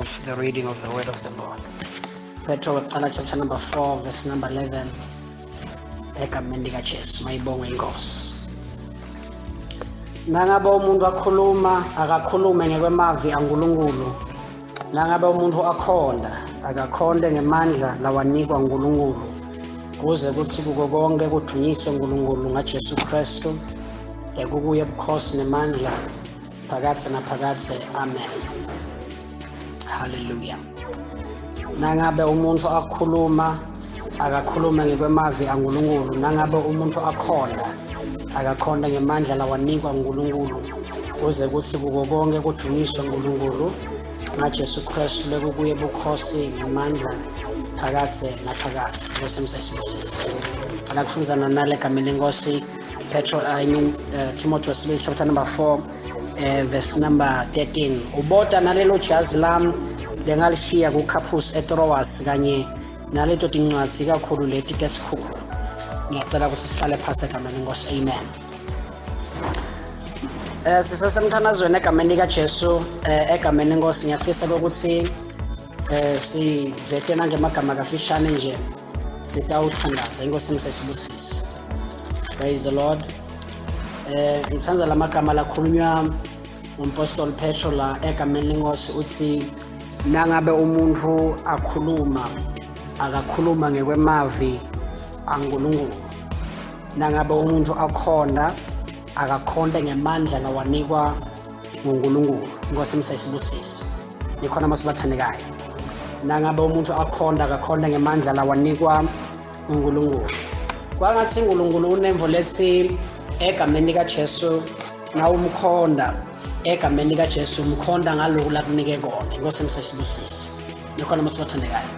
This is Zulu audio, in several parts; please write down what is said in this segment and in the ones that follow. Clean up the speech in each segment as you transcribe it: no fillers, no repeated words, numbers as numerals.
The reading of the word of the Lord. Petro wokuqala chapter number 4 verse number 11, egameni likaJesu, mayibongwe inkosi. Nangabe umuntu akhuluma, akakhulume ngekwemavi aNkulunkulu. Nangabe umuntu akhonda, akakhonde ngemandla lawanikwa uNkulunkulu, kuze kuthi kuko konke kudunyiswe uNkulunkulu ngaJesu Kristu, ekukuye bukhosi nemandla phakadze naphakadze. Amen. Haleluya. Nangabe umuntu akhuluma, akakhulume ngekwemavi aNkulunkulu. Nangabe umuntu akhonda, akakhonda ngemandla lawanikwa uNkulunkulu, kuze kuthi kuko konke kudunyiswe uNkulunkulu ngaJesu Kristu, lekukuye bukhosi ngemandla phakadze naphakadze. Nkosi msayisibusise. Cela kufundzana nale gameni lenkosi, Petro, I mean Timothy wesibili chapter number 4 verse number 13. Ubota nalelo jazi lami lengalishiya kuKhaphus eTroas kanye naleto tincwadzi kakhulu leti tesikhulu. Ngiyacela ukuthi sihlale phasi egameni lenkosi. Amen. Sisesemthandazweni egameni likaJesu, egameni lenkosi. Ngiyafisa ukuthi sivete nangemagama kafishane nje, sitawuthandaza. Inkosi msesibusise. Praise the Lord. Ngithanda lamagama lakhulunywa ngumpostoli Petro la egameni lenkosi. Uthi nangabe umuntu akhuluma, akakhuluma ngekwemavi aNkulunkulu. Nangabe umuntu akhonda, akakhonde ngemandla lawanikwa nguNkulunkulu. Inkosi msesibusise. Nikhona masibathandekayo? Nangabe umuntu akhonda, akakhonde ngemandla lawanikwa uNkulunkulu. Kwangathi uNkulunkulu unemvo lethi egameni likaJesu, nawumkhonda egameni likaJesu, umkhonda ngaloku lakunike kona. Inkosi msesibusise. Nikhona masibathandekayo?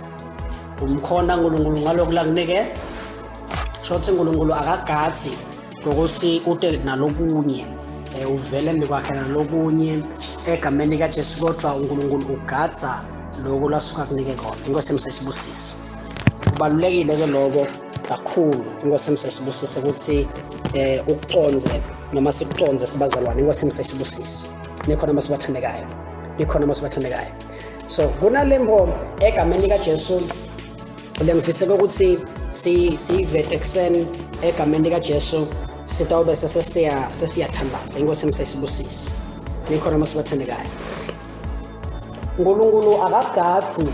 Umkhonda uNkulunkulu ngaloku lakunike. Shothi uNkulunkulu akagadzi ngokuthi ute nalokunye, uvele embi kwakhe nalokunye egameni likaJesu, kodwa uNkulunkulu ugadza lokhu lasuka kunike kona. Inkosi msesibusise. Kubalulekile ke lokho kakhulu. Inkosi msesibusise ukuthi ukuconze noma sikuconze sibazalwane. Inkosi msesibusise. Nikhona masibathandekayo? Nikhona masibathandekayo? So kunalembo egameni likaJesu lengifisela ukuthi siyivete ekuseni egameni likaJesu, sitawube sesiyathandaza. Inkosi msesibusise. Nikhona masibathandekayo? uNkulunkulu akagadzi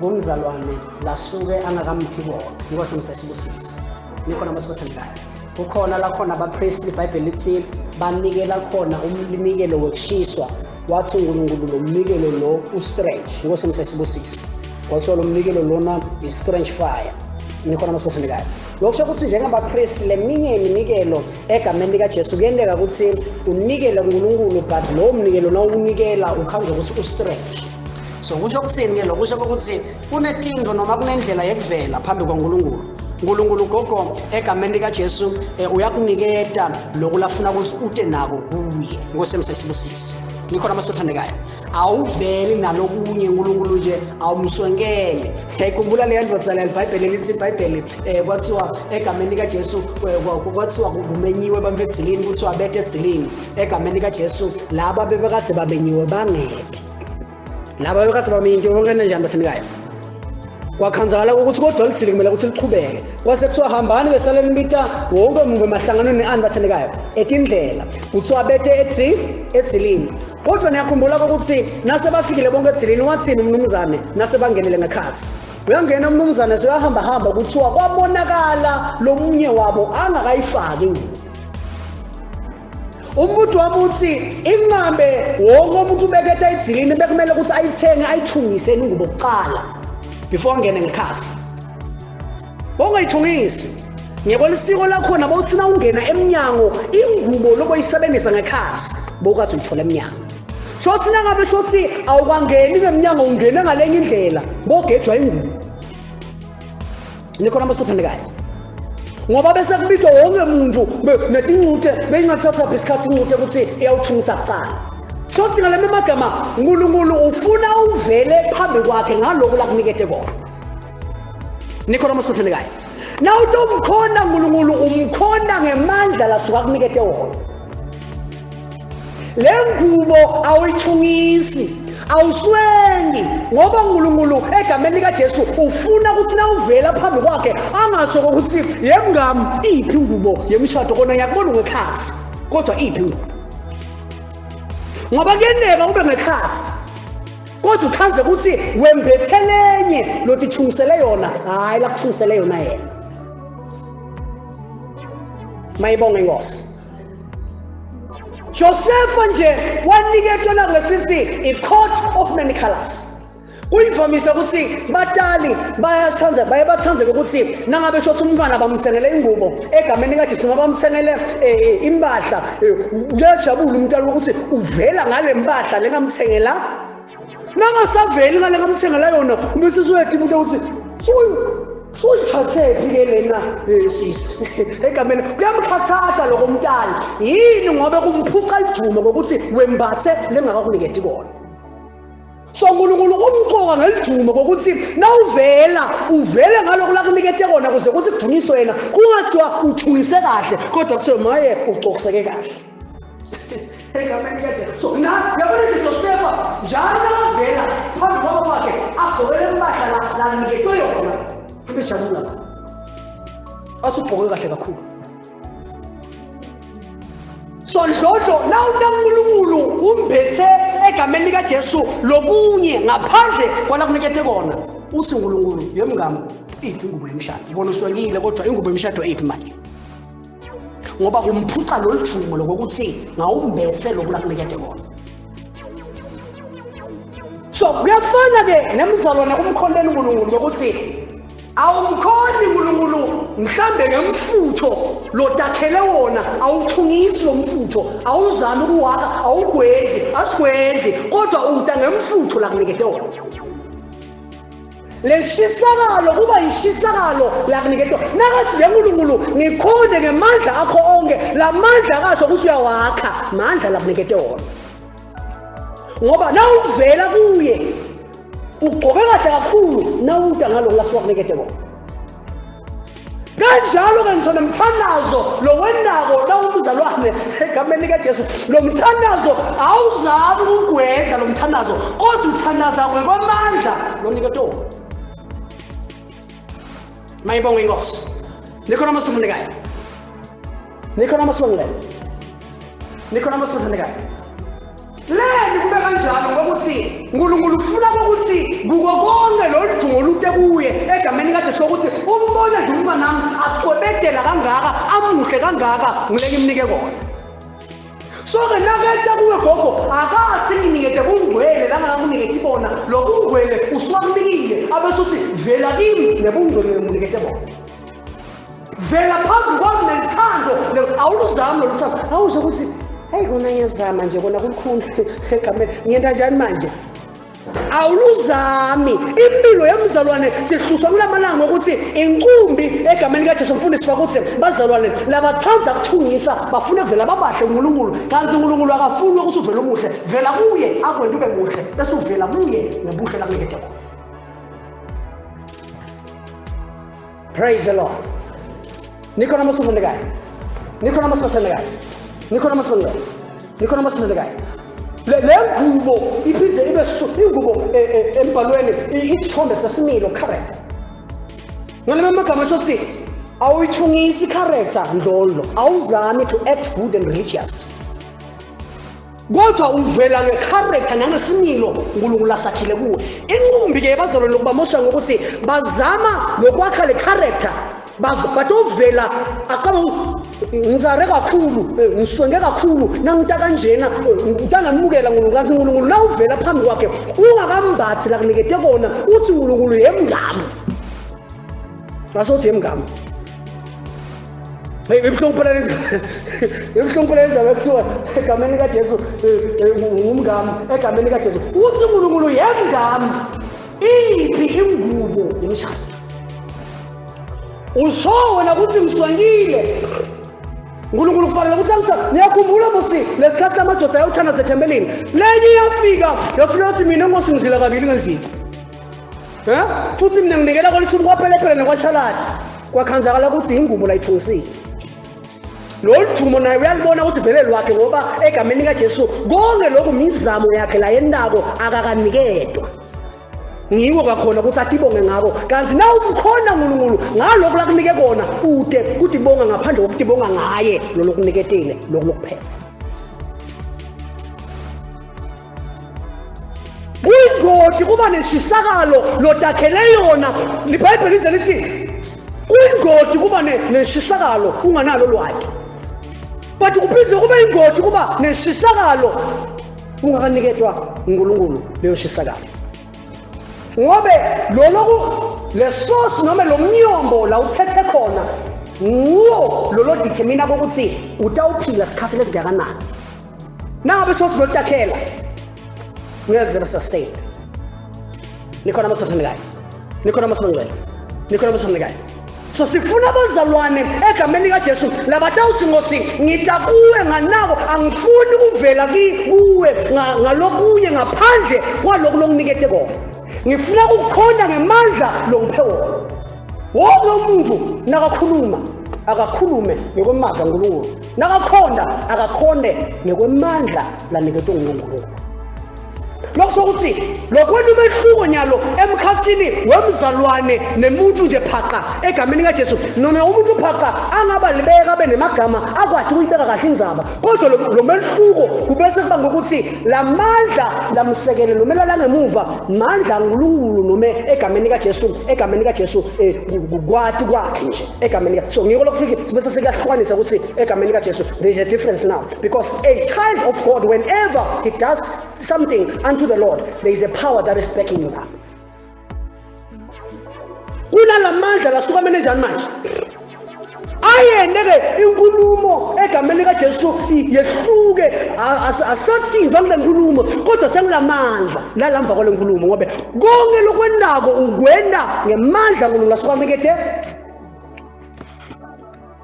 kumzalwane lasuke angakamphi kona. Inkosi msesibusise. Nikhona masibathandekayo? Kukhona lakhona abapristi, iBhayibheli lithi banikela khona umnikelo wokushiswa. Wathi uNkulunkulu lo mnikelo lo u-strange. Inkosi msesibusise. Kwathiwa lo mnikelo lona i-strange fire. Nikhona masibathandekayo? Lokusho ukuthi njengabapristi, leminye iminikelo egameni likaJesu kuyenteka ukuthi unikele kuNkulunkulu, but lowo mnikelo nawunikela ukhanjwa ukuthi u-strange. So kusho ukuthini ke lo? Kusho ukuthi kunetinto noma kunendlela yekuvela phambi kwaNkulunkulu. Nkulunkulu gogo egameni likaJesu uyakuniketa lokhu lafuna ukuthi ute nako kuye. Inkosi msesibusise. Nikhona masithandekayo? Awuveli nalokunye, uNkulunkulu nje awumswenkele. Ngiyayikhumbula leya ndoda la, iBhayibheli lithi, iBhayibheli kwathiwa egameni likaJesu, kwathiwa kumenyiwe abantu edzilini, kuthiwa bethe edzilini egameni likaJesu. Laba bebekade bamenyiwe bangeti, laba bebekade bamenyiwe bangena njani bathandekayo? Kwakhanzakala ukuthi kodwa lidzili kumele ukuthi lichubeke. Kwase kuthiwa hambani ke, saleni nibita wonke umuntu emahlanganweni ani bathandekayo etindlela, kuthiwa bethe edzilini. Kodwa niyakhumbula ukuthi nasebafikile bonke edzilini, wathini umnumzane nasebangenile ngekhathi? Uyangena umnumzane, soyahambahamba, kuthiwa kwabonakala lomunye wabo angakayifaki ingubo. Umbuto wami uthi inqambe wonke umuntu ubeketa edzilini bekumele ukuthi ayithenge, ayithungise ingubo kuqala before angene ngekhathi. Bongayithungisi ngekwelisiko lakhona, bawuthi na ungena emnyango, ingubo loboyisebenzisa ngekhathi bowukathi uyithola emnyango. Shothi nangabe shothi awukangeni ngemnyango, ungene ngalenye indlela, bogejwa ingubo. Nikhona masithandekayo? Ngoba bese kubitwa wonke muntu netincute, beyingathathaphi isikhathi incute ukuthi iyawuthungisa kucala. Shothi ngale magama, uNkulunkulu ufuna uvele phambi kwakhe ngalokhu lakunikete kona. Nikhona masithandekayo? Nawuthi umkhona uNkulunkulu, umkhona ngemandla lasuka kunikete wona. Le ngubo awuyithungisi, awuswenki. Leni ngoba uNkulunkulu egameni likaJesu ufuna ukuthi nawuvela phambi kwakhe angasho ukuthi yemngami iphi ingubo yemshado kona ngiyakubona ngekhathi kodwa iphi ingubo ngoba kuyeneka ube ngekhathi kodwa ukhanze ukuthi wembethe lenye lotithungisele yona hhayi lakuthungisele yona yena. Mayibonge inkosi. Josefa nje waniketwa nakulesithi i-coat of many colors. Kuyimvamisa ukuthi batali bayathanda baye bathandzeke ukuthi nangabe shothi umntwana bamthengele ingubo egameni likaJesu noma bamthengele impahla, uyajabula umntwana ukuthi uvela ngale mpahla lengamthengela. Nangasaveli ngale ngamthengela yona ubese usuyathi umuntu ukuthi suyithathephi ke lena sisi egameni. Kuyamkhathaza lokho umntana yini ngoba kumphuca lidumo ngokuthi wembathe lengakakuniketi kona. So uNkulunkulu umqoka ngelidumo ngokuthi nawuvela uvele ngalokho lakunikete kona kuze kuthi kudunyiswe yena, kungathiwa uthungise kahle kodwa kuthiwe maye ucokiseke kahle egameni likaJesu. So na yabona nje Josefa njalo nakavela phambi kwaba kwakhe agqokele impahla laniketwe yona abejabula athi ugqoke kahle kakhulu. So ndlondlo nawunaNkulunkulu umbethe egameni likaJesu lokunye ngaphandle kwalakunikethe kona, uthi uNkulunkulu yemngami iphi ingubo yemshado? Ikona uswekile kodwa ingubo yemshado iphi manje? Ngoba kumphuca lolu jumo lokuthi ngawumbethe lokhu lakunikethe kona. So kuyafana-ke nemzalwane kumkhonteni uNkulunkulu ngokuthi awumkhoni uNkulunkulu mhlambe ngemfutho lotakhele wona, awuthungisi lo mfutho, awuzami ukuwaka, awugwedli, asigwedli, kodwa uta ngemfutho lakunikete wona. Leshisakalo kuba yishisakalo lakunikete nakathi nje uNkulunkulu ngikhonde ngemandla akho onke, lamandla akasho ukuthi uyawakha, mandla lakunikete wona. Ngoba nawuvela kuye ugqoke kahle kakhulu nawuda ngalokhu lasuka kunikete kona. Kanjalo-ke ngisho nomthandazo lo wenako nawumzalwane egameni likaJesu, lo mthandazo awuzami ukugwedla lo mthandazo, kodwa uthandaza ngokwamandla lonikete wona. Mayibonge inkosi. Nikhona amasifundekayo, nikhona amasifundekayo, nikhona amasifundekayo. Leni kube kanjalo ngokuthi uNkulunkulu ufuna ukuthi kuko konke lolu dumo olute kuye egameni likaJesu ukuthi umbone nje umntanami acwebedela kangaka, amuhle kangaka, ngile ngimnike kona. So-ke naketa kuwe gogo akasi nginikete bungcwele langakakuniketi bona, lo bungcwele usuwakunikile abese uthi vela kimi nebungcwele ngimunikete bona. Vela phambi kwami nelithando, awuluzami lolu thando, awuzwe ukuthi heyi kona ngiyazama nje kona kulukhulu egameni ngiyenta njani manje. Awuluzami impilo yemzalwane sihlushwa kulamalanga ukuthi inkumbi egameni likaJesu mfundisi fakuthi bazalwane labathanda kuthungisa bafuna vela babahle uNkulunkulu, kanti uNkulunkulu akafuni ukuthi uvele umuhle, vela kuye akwente ube muhle bese uvela kuye ngebuhle lakunikete khona. Praise the Lord. Nikhona amasifundekayo, nikhona amasifundekayo, nikhona amasifundekayo, nikhona amasifundekayo. Le ngubo iphinde ibe ingubo embhalweni isithombe sesimilo character. Ngalama magama asho ukuthi awuyithungisi character ndlondlo, awuzami to act good and religious, kodwa uvela ngecharacter nangesimilo uNkulunkulu asakhile kuwe. Inqumbi-ke bazalwane lokubamosha ngokuthi bazama lokwakha le character batovela aqaba ngizare kakhulu, ngiswenge kakhulu nangita kanjena, utangamukela uNkulunkulu. Kanti uNkulunkulu nawuvela phambi kwakhe ungakambathi lakunikete kona, uthi uNkulunkulu yemngami, asothi yemngami. Hey, ibuhlungu phela lendaba, ibuhlungu phela lendaba kuthiwa egameni likaJesu ngumngami, egameni likaJesu uthi uNkulunkulu yemngami iphi ingubo yemshado. Usho wena ukuthi ngiswangile uNkulunkulu kufanele ukuthi angisa. Niyakhumbula musi lesikhathi lamadoda ayothandaza ethempelini, lenye iyafika yafuna ukuthi mina nkosi ngizila kabili ngeliviki, futhi mina nginikela kwelishumi kwapelepele nekwashaladi. Kwakhanzakala ukuthi ingubo layithungisile lolu dumo, naye uyalibona ukuthi vele lwakhe, ngoba egameni likaJesu konke lokhu mizamo yakhe layendako akakaniketwa. Ngiwo kwakhona ukuthi atibonge ngako, kanti na umkhona uNkulunkulu ngalokhu lakunike kona, ude kutibonga ngaphandle kokutibonga ngaye lo lokuniketile lokhu lokuphethe. Kuyingoti kuba neshisakalo lotakhele yona. Libhayibheli lize lithi kuyingoti kuba neshisakalo unganalo lwati, but kuphinde kube ingoti kuba neshisakalo ungakaniketwa uNkulunkulu leyo shisakalo, ngobe loloku le source noma lo mnyombo la uthethe khona nguwo lolo determina kokuthi utawuphila sikhathi lesingakanani. Nangabe sothi lokutakhela ngeke kuze sustained. Nikhona amasosandekayo, nikhona amasongcwele, nikhona amasosandekayo. So sifuna abazalwane egameni likaJesu labatawuthi ngosi ngita kuwe nganako, angifuni ukuvela kuwe ngalokunye ngaphandle kwaloku longinikethe kona. Ngifuna ukukhonda ngemandla longiphe wona. Wonke umuntu nakakhuluma akakhulume ngekwemandla kaNkulunkulu, nakakhonda akakhonde ngekwemandla laniketwe nguNkulunkulu. Lokho ukuthi lokwena umehluko nyalo emkhathini wemzalwane nemuntu nje phaqa egameni likaJesu. Noma umuntu phaqa angaba libeka abe nemagama akwathi ukuyibeka kahle indzaba, kodwa lo mehluko kubese kuba ngokuthi lamandla lamsekele noma langemuva mandla kaNkulunkulu noma egameni likaJesu, egameni likaJesu kwati kwakhe nje egameni. So ngiko lokufike bese sikuyahlukanisa ukuthi egameni likaJesu there is a difference now, because a child of God, whenever he does something unto the Lord, there is a power that is backing you up. Kunalamandla lasuka njani manje ayene-ke inkulumo egameni likaJesu yehluke, asathinzwa kule nkulumo, kodwa sekulamandla lalamva kwale nkulumo, ngoba konke lokwenako ukwenda ngemandla nkulunkulu asukanikethe.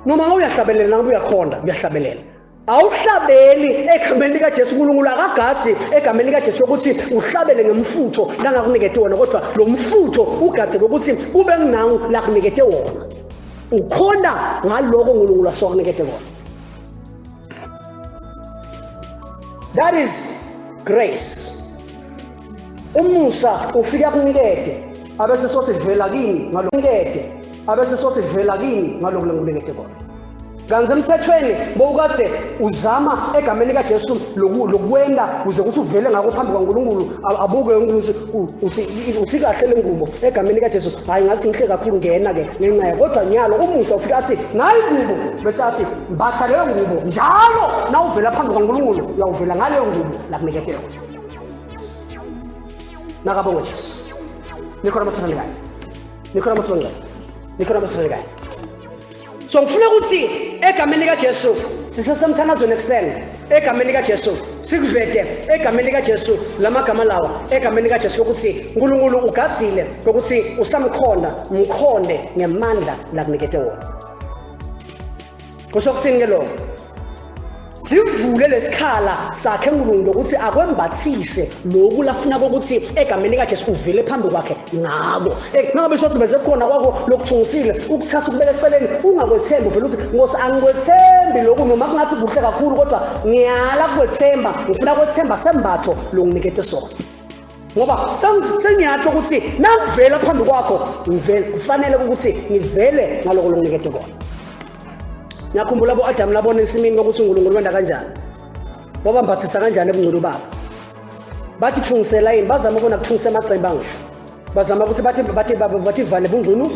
Noma ngabe uyahlabelela, nangabe uyakhonda uyahlabelela, awuhlabeli egameni likaJesu. uNkulunkulu akagadzi egameni likaJesu ukuthi uhlabele ngemfutho langakunikete wona, kodwa lo mfutho ugadze ukuthi kube nginangu lakunikete wona, ukhona ngaloko uNkulunkulu asokunikete kona. That is grace. Umusa ufika kunikete abese sothi vela kimi ngalokunikete, abese sothi vela kimi ngaloku lengunikete kona. Kanti emthethweni bowukade uzama egameni likaJesu lokwenda kuze ukuthi uvele ngakho phambi kwaNkulunkulu, abuke uNkulunkulu uthi uthi kahle le ngubo egameni likaJesu, hayi ngathi ngihle kakhulu, ngena ke ngenxa yakho. Kodwa nyalo umusa ufika athi nayi ngubo, bese athi mbatha leyo ngubo njalo nawuvela phambi kwaNkulunkulu, uyawuvela ngaleyo ngubo lakunikete yona. Nakabonga Jesu. Nikhona amasonkayo, nikhona amasonkayo, nikhona amasonkayo. So ngifuna ukuthi egameni likaJesu sisesemthandazweni ekuseni, egameni likaJesu sikuvete, egameni likaJesu lamagama lawa, egameni likaJesu ukuthi uNkulunkulu ugadzile ukuthi usamkhonda, mkhonde ngemandla lakunikete wona. Kusho ukuthini ke lokho? Sivule lesikhala sakhe uNkulunkulu ukuthi akwembathise lokhu lafuna ukuthi egameni likaJesu uvele phambi kwakhe ngako. Nangabe sothi bese khona kwakho lokuthungisile, ukuthatha ukubeka eceleni, ungakwethembi, uvele uthi Nkosi angikwethembi lokhu, noma kungathi kuhle kakhulu, kodwa ngiyala kukwethemba, ngifuna kwethemba sembatho longinikete sona, ngoba sengiyathi ukuthi nangivela phambi kwakho ngivele kufanele ukuthi ngivele ngaloko longinikete kona. Ngiyakhumbula bo-Adamu labona ensimini kokuthi uNkulunkulu wenda kanjani, wabambathisa kanjani ebungcwele babo. Bathi thungisela yini, bazama ukona kuthungisa amacembe, angisho bazama ukuthi bathi bathi bathi vale bungcunu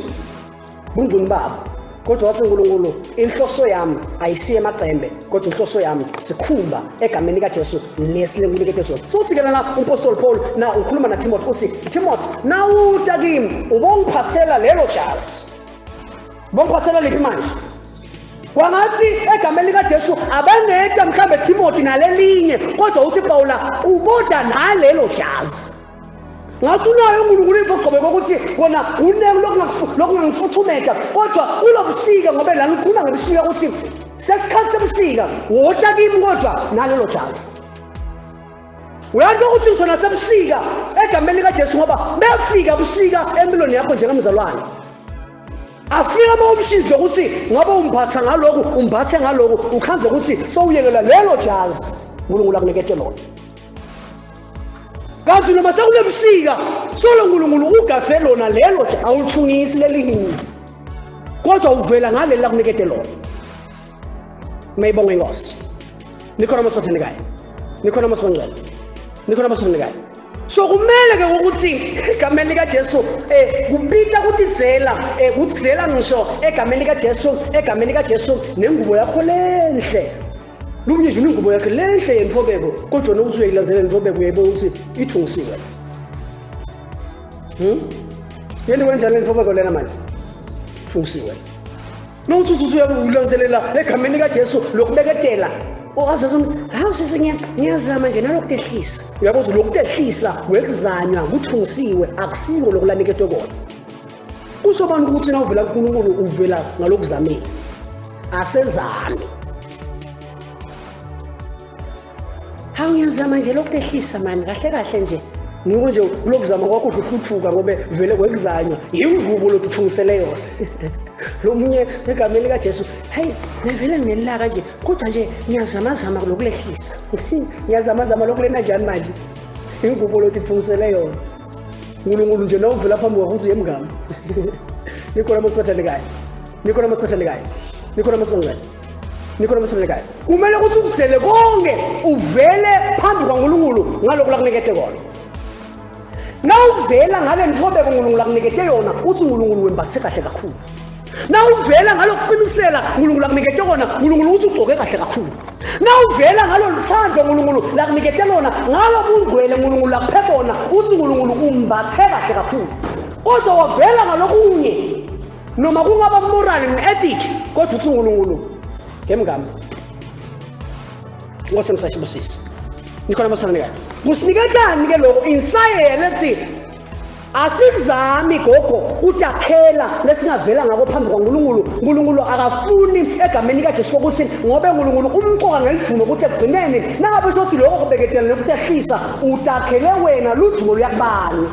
bungcunu babo, kodwa wathi uNkulunkulu inhloso yami ayisiye emacembe, kodwa inhloso yami sikhumba egameni likaJesu lesi lenginikete sona. So uthi ke lana umpostoli Paul na ukhuluma na Timothy, uthi Timothy nawuta kimi ubongiphathela lelo jazi. Bongiphathela liphi manje? Kwangathi egameni likaJesu abengeda mhlambe Timothy nalelinye, kodwa uthi Paula uboda nalelo jazi. Ngathi unayo uNkulunkulu imfo ogqobe kokuthi kona kuningi lokungangifuthumeta, kodwa kulobusika, ngoba lana ukhuluma ngebusika ukuthi sesikhathi sebusika, wota kimi kodwa nalelo jazi. Uyanto ukuthi ngisho nasebusika egameni likaJesu, ngoba befika busika empilweni yakho njengemzalwane, afika ama-options yokuthi ngabe umphatha ngaloku, umphathe ngaloku, ukhanze ukuthi sowuyekela lelo jazi uNkulunkulu akunikete lona. Kanti noma sekunebusika solo uNkulunkulu ugadze lona lelo awulithungisi lelinye kodwa uvela ngaleli lakunikete lona. Mayibonge inkosi. Nikhona masiphathanekayo, nikhona masibangcwele, nikhona masiphathanekayo. So kumele ke ukuthi egameni likaJesu kubita kutidzela, kudzela ngisho egameni likaJesu, egameni likaJesu nengubo yakho lenhle. Lunye nje ingubo yakhe lenhle yentfobeko, kodwa nokuthi uyayilandzela lentfobeko uyayibona ukuthi ithungisiwe. Yento kanjani lentfobeko lena manje? Thungisiwe. Nokuthi uthi uyakulandzelela egameni likaJesu lokubeketela. Owazazi hawu sisi ngiyazama nje nalokutehlisa. Uyakwazi lokutehlisa wekuzanywa kuthungisiwe akusiko lokulaniketwe kona. Kusho abantu ukuthi nawuvela kuNkulunkulu uvela ngalokuzamile. Asezami. Hawu ngiyazama nje lokutehlisa mani kahle kahle nje. Ngiko nje kulokuzama kwakho uhluthuka ngobe vele kwekuzanywa yingubo lokuthungisele yona. Lo munye egameni likaJesu, hey ngivele nginelaka nje kodwa nje ngiyazamazama lokulehlisa. Ngiyazamazama lokulena njani manje? Ingubo lokuthungisele yona. uNkulunkulu nje nawuvela phambi kwakho uthi yemngami. Nikhona masiphathanekayo. Nikhona masiphathanekayo. Nikhona masibangcwele. Nikhona masiphathanekayo. Kumele ukuthi ukudzele konke uvele phambi kwaNkulunkulu ngalokhu lakunikete kona. Nawuvela ngale ntfobeko uNkulunkulu akunikete yona uthi uNkulunkulu wembathe kahle kakhulu. Nawuvela ngalokuqinisela uNkulunkulu akunikete kona uNkulunkulu uthi ugcoke kahle kakhulu. Nawuvela ngalolu thando uNkulunkulu lakunikete lona ngalo bungcwele uNkulunkulu lakuphe bona uthi uNkulunkulu umbathe kahle kakhulu. Kodwa wavela ngalokunye noma kungaba moral and ethic kodwa uthi uNkulunkulu ngemngami. Nkosi ngisashibusisa. Nikhona masana Kusiniketani ke lokho insayeya lethi asizami gogo utakhela lesingavela ngako phambi kwaNkulunkulu. uNkulunkulu akafuni egameni likaJesu ukuthi ngobe uNkulunkulu umcoka ngelijumo ukuthi ekugcineni nangabe sothi lokho kubeketela nokutehlisa utakhele wena lujumo luyakubani.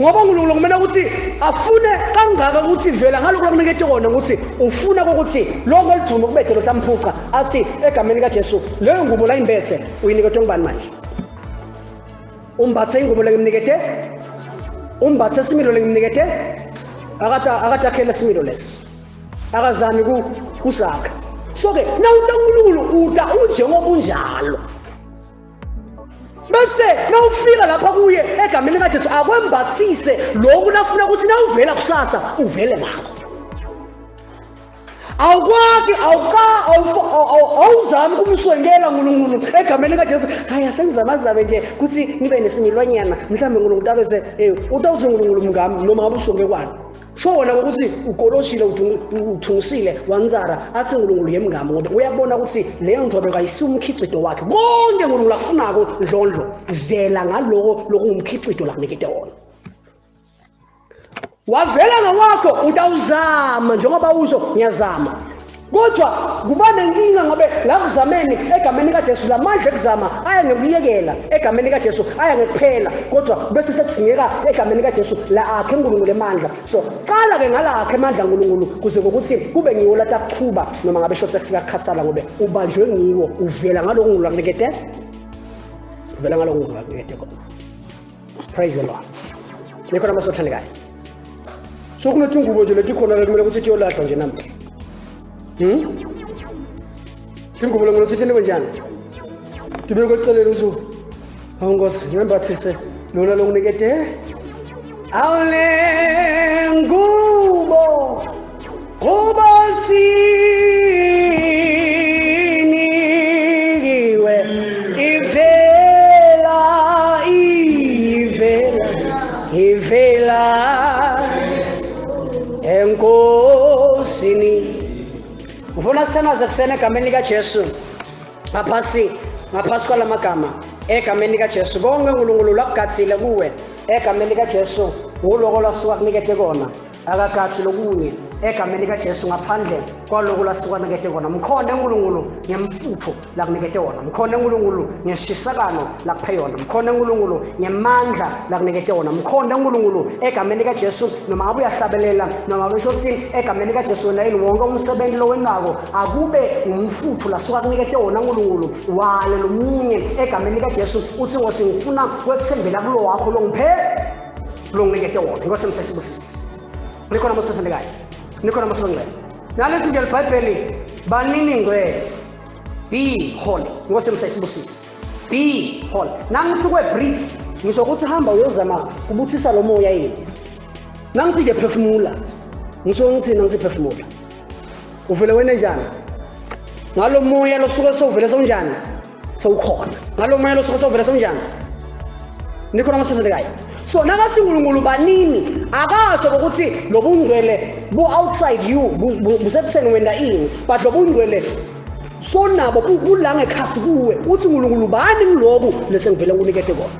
Ngoba uNkulunkulu kumele ukuthi afune kangaka ukuthi vela ngalokhu lakunikete kona ukuthi ufuna ukuthi lonke lijumo kubethe lotamphuca athi egameni likaJesu leyo ngubo la imbethe uyiniketwe ngubani manje? Umbathe ingubo lengimnikete, umbathe similo lengimnikete, akatakhele similo lesi, akazami kusakha. So-ke nawuta uNkulunkulu uta unjengoba unjalo. Bese nawufika lapha kuye egameni likaJesu akwembathise lokhu nafuna ukuthi nawuvela kusasa uvele ngakho. Awukwaki awuzami kumswengela uNkulunkulu egameni likaJesu. Hayi asengizamazame nje ukuthi ngibe nesimilwanyana mhlawumbe uNkulunkulu abese utawuthi uNkulunkulu mngami noma ngabe usonge kwani. Sho wona ukuthi ukoloshile uthungisile wanzara athi uNkulunkulu yemngami ngoba uyabona ukuthi leyo ntobeko ayisiwo umkhicido wakhe. Konke uNkulunkulu akufunako ndlondlo vela ngaloko lokungumkhicido lakunikete wona. Wavela ngawakho utawuzama njengoba usho ngiyazama. Kodwa kuba nenkinga ngobe la kuzameni egameni likaJesu lamandla ekuzama aya ngekuyekela egameni likaJesu aya ngekuphela kodwa bese sekudingeka egameni likaJesu la akhe uNkulunkulu emandla. So qala ke ngala akhe emandla uNkulunkulu kuze ukuthi kube ngiwo latakuchuba noma ngabe shothe kufika kukhathala ngobe ubanjwe ngiwo uvela ngaloko uNkulunkulu akunikete uvela ngaloko uNkulunkulu akunikete kona. Praise the Lord. Nikhona masothandekayo. So kunethi ingubo nje leti khona kumele ukuthi tiyolahlwa nje namhla. Ingubo le ngokuthi tinikwe njani? Tibekwe eceleni ukuthi hawu Nkosi ngimembathise lona lokunikete. Awule ngubo kuba sinikiwe ivela ivela ivela enkosini. Ufuna sithandaze kusena egameni likaJesu ngaphasi ngaphasi kwalamagama egameni likaJesu konke uNkulunkulu lakugatsile kuwe egameni likaJesu nguloko lwasuka kunikete kona akagathi lokunye. Egameni likaJesu, ngaphandle kwaloko lasikwanikete kona. Mkhonde uNkulunkulu ngemfutho lakunikete wona. Mkhonde uNkulunkulu ngeshisakalo lakuphe yona. Mkhonde uNkulunkulu ngemandla lakunikete wona. Mkhonde uNkulunkulu egameni likaJesu, noma ngabe uyahlabelela noma besho ukuthi egameni likaJesu wena yini wonke umsebenzi lowenzako akube umfutho lasuka kunikete wona uNkulunkulu wale lomunye egameni likaJesu. Uthi Nkosi, ngifuna kwethembela kulo wakho longiphe longinikete wona. Inkosi emsesibusisi. Nikhona masothandekayo, nikhona masongcwele. Nalethi nje libhayibheli, banini ngcwele, be holy. Inkosi emsesibusisi, be holy. Nangithi kwe-breathe, ngisho ukuthi hamba uyozama kubuthisa lo moya yini. Nangithi nje phefumula, ngisho ngithi nangithi phefumula, uvele wena njani ngalo moya losuke sowuvele sewunjani, sewukhona ngalo moya losuke sewuvele sewunjani. Nikhona masothandekayo. So nakathi uNkulunkulu banini, akasho ukuthi lobungcwele bu outside you, busekuseni wena ini, but lobungcwele sonabo kula ngekhathi kuwe. Uthi uNkulunkulu bani ngiloku lesengivele ngikunikete kona.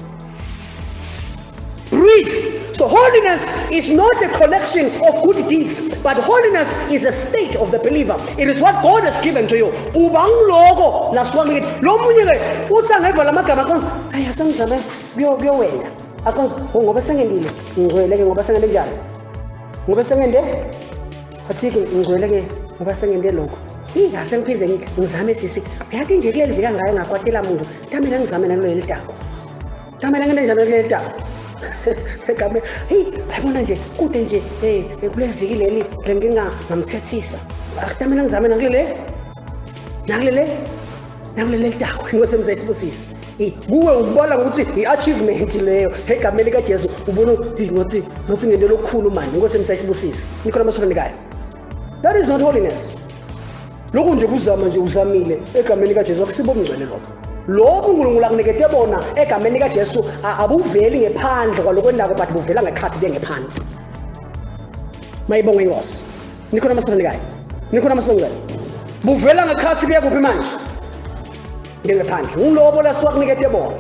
Breathe. So holiness is not a collection of good deeds, but holiness is a state of the believer. It is what God has given to you. Uba ngiloko lasiwanikete. Lo munye ke uthi angeva lamagama akho, ayi asengizame kuyowena. Akho ngoba sengendile, ngcwele ke ngoba sengende njani? Ngoba sengende athi ke ngcwele ke ngoba sengende lokho. Ingase ngiphinde ngizame sisi. Uyathi nje kuleli vika ngayo ngakwatela muntu. Tamela ngizame nakuleli dako. Tamela ngene njani kuleli dako? Egame, hey, bayibona nje kude nje kuleli viki leli lenginga ngamthethisa. Akutamela ngizame nakulele nakulele nakulele dako. Inkosi emzayisibusisi. Kuwe ukubala ngokuthi i-achievement leyo egameni likaJesu, ubona ngathi ngento lokukhulu manje. Inkosi emsayisibusisi. Nikhona masothandekayo. That is not holiness. Lokhu nje kuzama nje uzamile egameni likaJesu, akusibo ubungcwele lokho. Lokhu uNkulunkulu akunikete bona egameni likaJesu abuveli ngephandle kwalokho endako, but buvela ngekhathi kuye ngephandle. Mayibonge inkosi. Nikhona masothandekayo. Nikhona masothandekayo. Buvela ngekhathi kuye kuphi manje? Ngephandle. Ngulobo lasiwakunikete bona.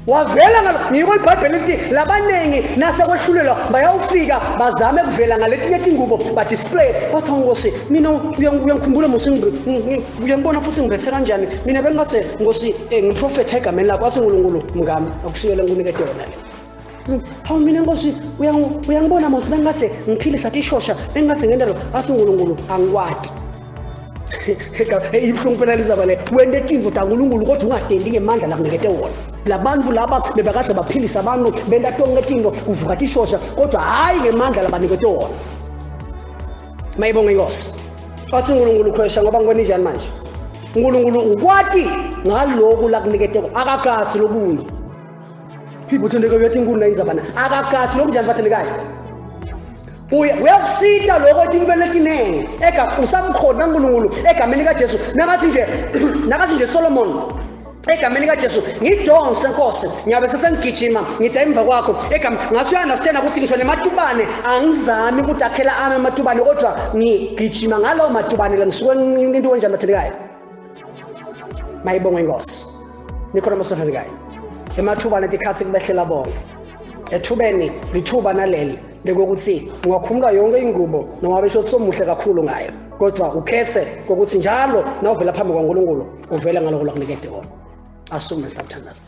Wavela ngalo, ngiko iBhayibheli lithi labaningi nasekwehlulelwa bayawufika bazame kuvela ngaletinye tingubo badisplay, bathi Nkosi mina uyangikhumbula mos, uyangibona futhi ngibethe kanjani mina bengingathi Nkosi ngiprofetha egameni lakho. Wathi uNkulunkulu mngami akusiyele ngikunikete yona le. Hawu mina Nkosi uyangibona mos, bengingathi ngiphilisa tishosha, bengingathi ngenta lo. Athi uNkulunkulu angikwati. Ibuhlungu phela lizaba le, wente tintfo taNkulunkulu kodwa ungatendi ngemandla lakunikete wona. Labantu laba bebakade baphilisa abantu benta tonke tintfo kuvuka tishosha, kodwa hhayi ngemandla labanikete wona. Mayibonge inkosi. Wathi uNkulunkulu khwesha ngoba ngibona injani manje. uNkulunkulu ukwati ngaloku lakunikete, akagathi lokunye. People thendeka uyathi inkulu nayindzabana akagathi lokunjani bathandekayo. Uyakusita lokho etintweni letiningi ega usamkhona uNkulunkulu egameni likaJesu. Nakathi nje nakathi nje Solomon egameni likaJesu ngidonse Nkosi, ngiyabe sesengigijima ngida emva kwakho egama. Ngathi uya-understand ukuthi ngisho nematubane angizami ukuthi akhela ami amatubane, kodwa ngigijima ngalawo matubane la ngisuke into kanjani bathandekayo. Mayibongwe inkosi. Nikhona masothandekayo. Emathubane tikhathi kubehlela bonke. Ethubeni lithuba naleli lekuthi ungakhumula yonke ingubo noma besho ukuthi somuhle kakhulu ngayo, kodwa ukhethe kokuthi njalo nawuvela phambi kwaNkulunkulu uvele ngaloko lakunikete kona. Asume sithathandaza.